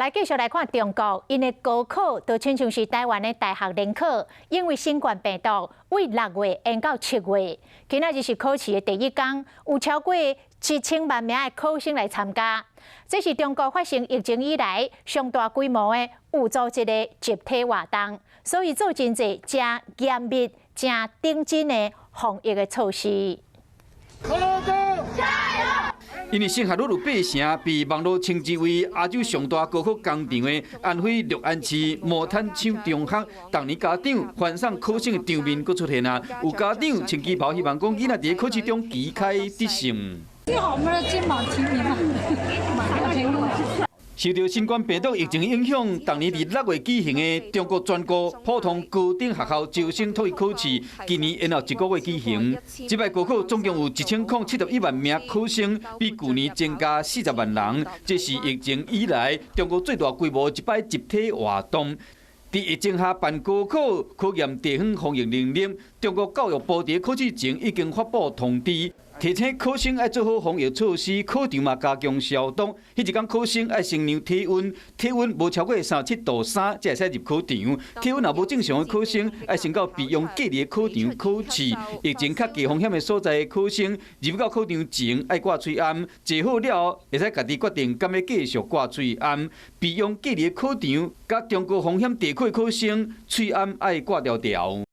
來繼續來看中國，𪜶的高考就親像是台灣的大學聯考，因為新冠病毒對6月延到7月。今仔日是考試的第一工，有超過7000萬名的考生來參加。這是中國發生疫情以來上大規模的有組織的集體活動，所以做真濟誠嚴密、誠認真的防疫的措施。因為升學率有八成，被網路稱之為亞洲上大高考工場的安徽六安市毛坦廠中學，逐年家長歡送考生的場面閣出現啊！有家長穿旗袍，希望講囡仔佇考試中旗開得勝。最好我們的金榜題名嘛。受著新冠病毒疫情影響，逐年佇6月舉行的中國全國普通高等學校招生統一考試，今年延後一個月舉行。這擺高考總共有1071萬名考生，比舊年增加40萬人。這是疫情以來中國最大規模一擺集體活動。佇疫情下辦高考，考驗地方防疫能力。中國教育部佇考試前已經發布通知，提醒考生愛做好防疫措施，考場嘛加強消毒。彼一工考生愛先量體溫，體溫無超過37.3度，才會使入考場。體溫若無正常的考生，愛先到備用隔離的考場考試。疫情較低風險的所在的考生，入到考場前愛掛喙罨，坐好了後會使家己決定敢欲繼續掛喙罨。備用隔離的考場，佮中高風險地區的考生，喙罨愛掛牢牢。